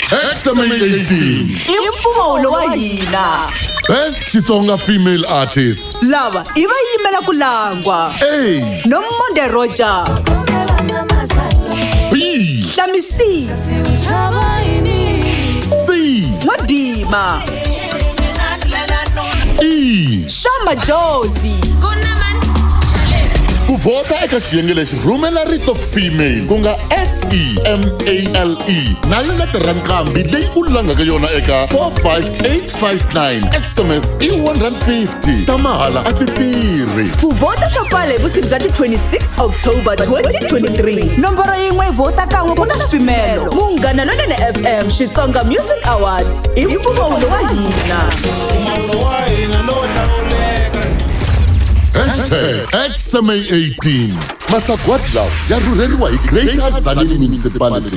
XMA 18. I mpfumawulo wa hina. Best Xitsonga Female Artist. Lava i va yimela ku langwa. A. Nomonde Roger. B. Hlamisisi. C. N'wadima. E. Shama Jozi. Ku vhota eka xiyenge lexi rhumela rito female ku nga F E M A L E na letere ra nqambi leyi u langaka yona eka 45859 SMS i 150 ta mahala a ti tirhi. Ku vhota swa pfala hi vusiku bya ti 26 October 2023. Nomboro yin'we vhota kan'we ku na swipimelo. Munghana Lonene FM Xitsonga Music Awards i mpfumawulo wa hina. Hashtag XMA18 masagwadi lawa ya rhurheriwa hi Greater Tzaneen Municipality.